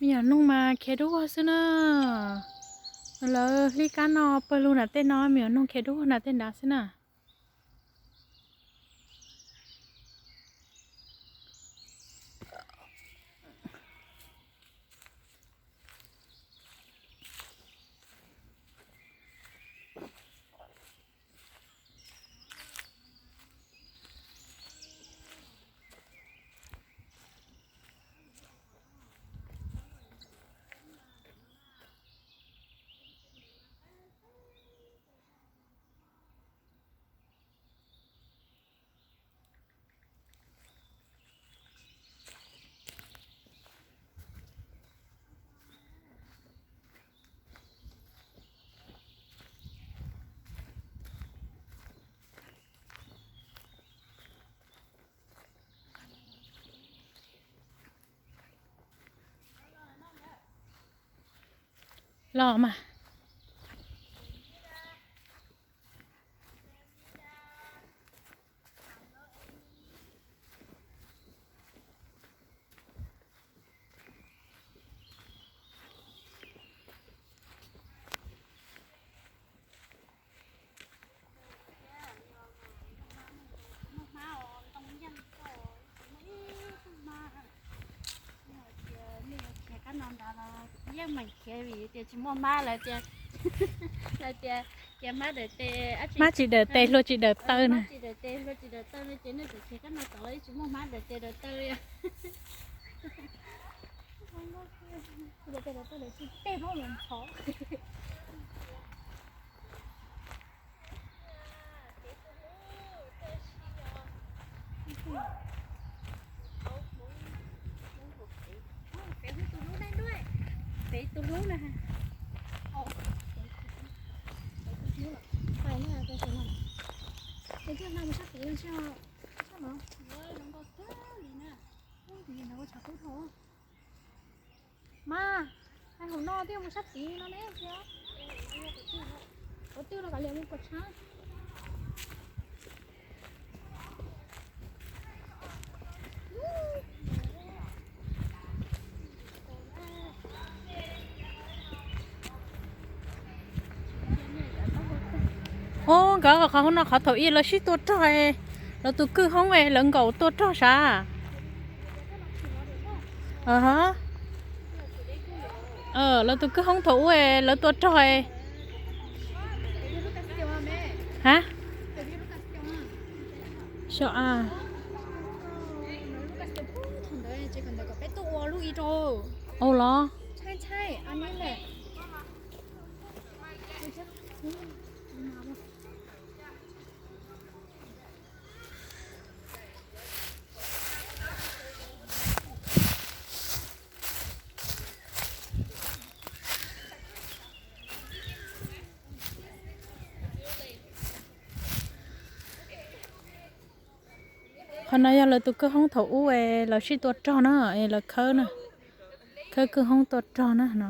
Me nyuam noog mas khiav dub xwb na. Lawv hlib kab no pawg lug nram tej no, me nyuam noog khiav dub nram tej nrad xwb na. Los mas. Yeej meem khiav vim tias tsis muaj hmab lawm tias, lawv tias khiav hmab daws tes, hmab tsis daws tes hlua tsis daws taw na. Tsis daws tes hlua tsis daws taw no ces nej txawm khiav kab no tod los yeej tsis muaj hmab daws tes daws taw li. Daws tes daws taw lawm tsis tej hmab los ntxhov. Pem hu tus hlub na, pem tus hlub na. Pais na, pais sab no. Peb thiaj hla mus sab tid, sab no zoo nkauj kawg li na. Ub, tus yim ntawd ua tshav kub dhau. Mas, hais hauv no thiaj mus sab tid no ne, qhov twg los kav liam mus kom tshab. Ub, nkawd qhov hauv no qhov thaum ub lawv sib tua rog, lawv tus kwj hoob lawv nkaum tua rog sav. Lawv tus kwj hoob thaum ub lawv tua rog. Ha? Xyov a. Ua los. Qhov no yog lawv tus kwj hoob thaum ub es lawv sib tua rog na, es lawv khawb na, khawb kwj hoob tua rog na no.